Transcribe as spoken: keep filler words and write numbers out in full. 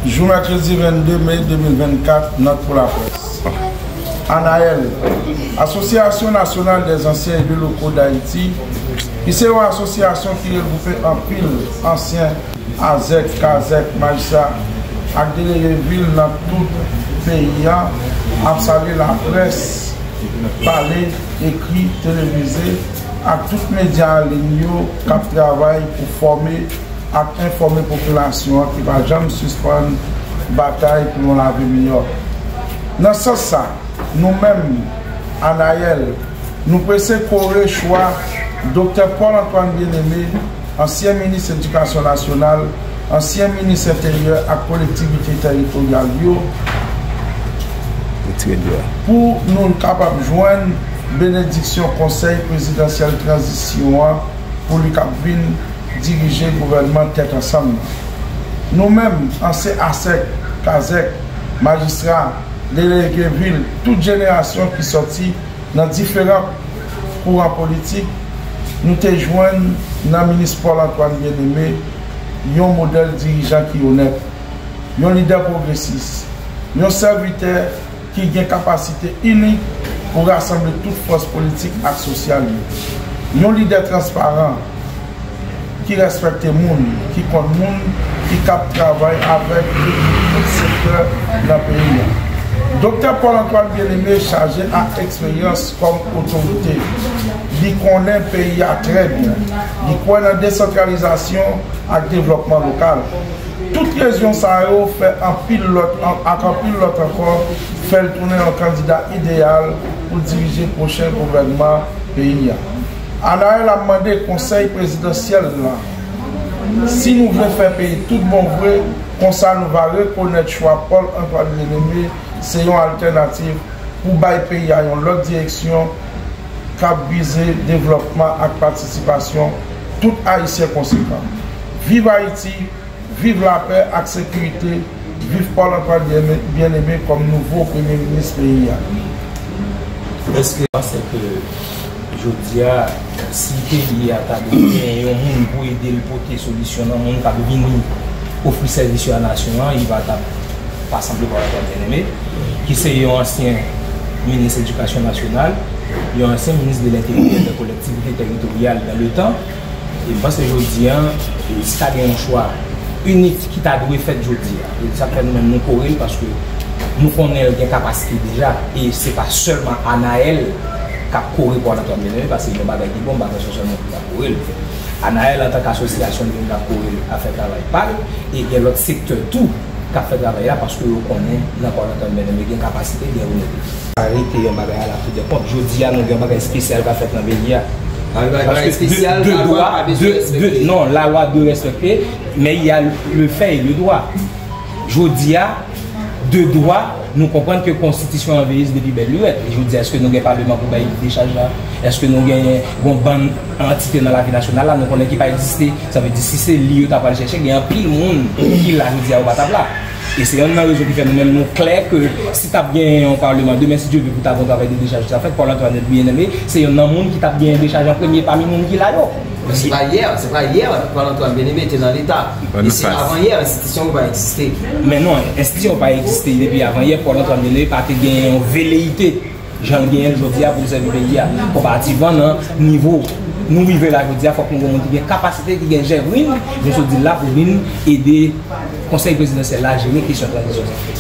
Jou mèkredi vennde me de mil vennkat, nòt pou laprès. ANAEL, Association Nationale des Anciens Élus Locaux d'Haïti, ki se yon asosyasyon ki regwoupe anpil ansyen azèk, kazèk, majistra ak delege vil nan tout peyi a, ap salye laprès pale, ekri, televize ak tout medya an liy yo k ap travay pou fòme ak enfòme popilasyon an ki pa janm sispann batay pou yon lave miyò. Nan sans sa, nou menm, ANAEL, nou prese kore chwa Doktè Paul Antoine Bien-Aimé, ansyen minis edikasyon nasyonal, ansyen minis enteryè ak kolektivite tèritoryal yo, Retire dwa. Pou nou kapab jwenn benediksyon Konsèy Prezidansyèl Tranzisyon an pou li k ap vin dirije gouvènman Tèt Ansanm nan. Nou menm, ansyen asèk, kazèk, majistra, delege vil, tout jenerasyon ki sòti nan diferan kouran politik, nou te jwenn nan minis Paul Antoine Bien-Aimé yon modèl dirijan ki onèt, yon lidè pwogresis, yon sèvitè ki gen kapasite inik pou rasanble tout fòs politik ak sosyal yo. Yon lidè transparan, ki respekte moun, ki konn moun, ki k ap travay avèk tout sektè nan peyi a. Doktè Paul Antoine Bien-Aimé chaje ak eksperyans kòm otorite. Li konnen peyi a trè byen. Li kwè nan desantralizasyon ak devlòpman lokal. Tout rezon sa yo fè anpil lòt, ak anpil lòt ankò, fè l tounen yon kandida ideyal pou dirije pwochen gouvènman peyi a. ANAEL ap mande Konsèy Prezidansyèl la, si nou vle fè peyi tout bon vre, konsa nou va rekonèt chwa Paul Antoine Bien-Aimé se yon altènativ pou bay peyi a yon lòt direksyon k ap vize devlòpman ak patisipasyon tout Ayisyen konsekan. Viv Ayiti! Viv lapè ak sekirite, viv Paul Antoine Bien-Aimé kòm nouvo premye minis peyi a. Èske w panse ke jodi a, si peyi a ta dwe gen yon moun pou ede l pote solisyon nan moun k ap vini ofri sèvis yo a nasyon an, li pa t ap pa sanble Paul Antoine Bien-Aimé, ki se yon ansyen minis edikasyon nasyonal, yon ansyen minis de lenteryè, de kolektivite tèritoryal dans le temps, E m panse jodi a, e, si ta gen yon chwa inik ki ta dwe fèt jodi a, e sa k fè nou menm nou kore l, paske nou konnen l gen kapasite deja, e se pa sèlman Anaèl k ap kore Paul Antoine Bien-Aimé, paske yon bagay ki bon, m pa panse sèlman pou ta kore l. ANAEL antanke asosyasyon li menm l ap kore l, ap fè travay pa l, e gen lòt sektè tou k ap fè travay la, paske yo konnen nan Paul Antoine Bien-Aimé gen kapasite, gen volonte. Sa rete yon bagay à la toudekont. Jodi a, nou gen yon bagay espesyal k ap fèt nan peyi a. Yon bagay espesyal, de dwa, pa bezwen respekte. Non, la loi de respecter, mais il y a le fait et le droit. Jodi a, de dwa, nou konprann ke konstitisyon an veye depi bèl lirèt. E jodi a, èske nou gen palman pou bay dechaj la? Èske nou gen yon bann antite nan lavi nasyonal la, nou konnen ki pa egziste? Sa vle di, si se li yo ta pral chèche, gen anpil moun ki la jodi a yo pa t ap la. E se yonn nan rezon ki fè nou menm nou klè ke si t ap gen yon palman demen, si Dye vle, pou ta gen yon travay de dechaj ki ta fèt, Paul Antoine Bien-Aimé se yonn nan moun ki t ap gen dechaj an premye pami moun ki la yo. Men se pa yè, se pa yè Paul Antoine Bien-Aimé te nan Leta. E se avan yè, enstitisyon yo pa egziste. Men non, enstitisyon yo pa egziste depi avan yè, Paul Antoine Bien-Aimé pa te gen yon veleyite jan l genyen l jodi a pou l sèvi peyi a. Konparativan nan nivo nou rive la jodi a, fòk nou gen moun ki gen kapasite, ki gen jèvrin, nou sot di l la pou vin ede Konsèy Prezidansyèl la jere kesyon tranzisyon sa.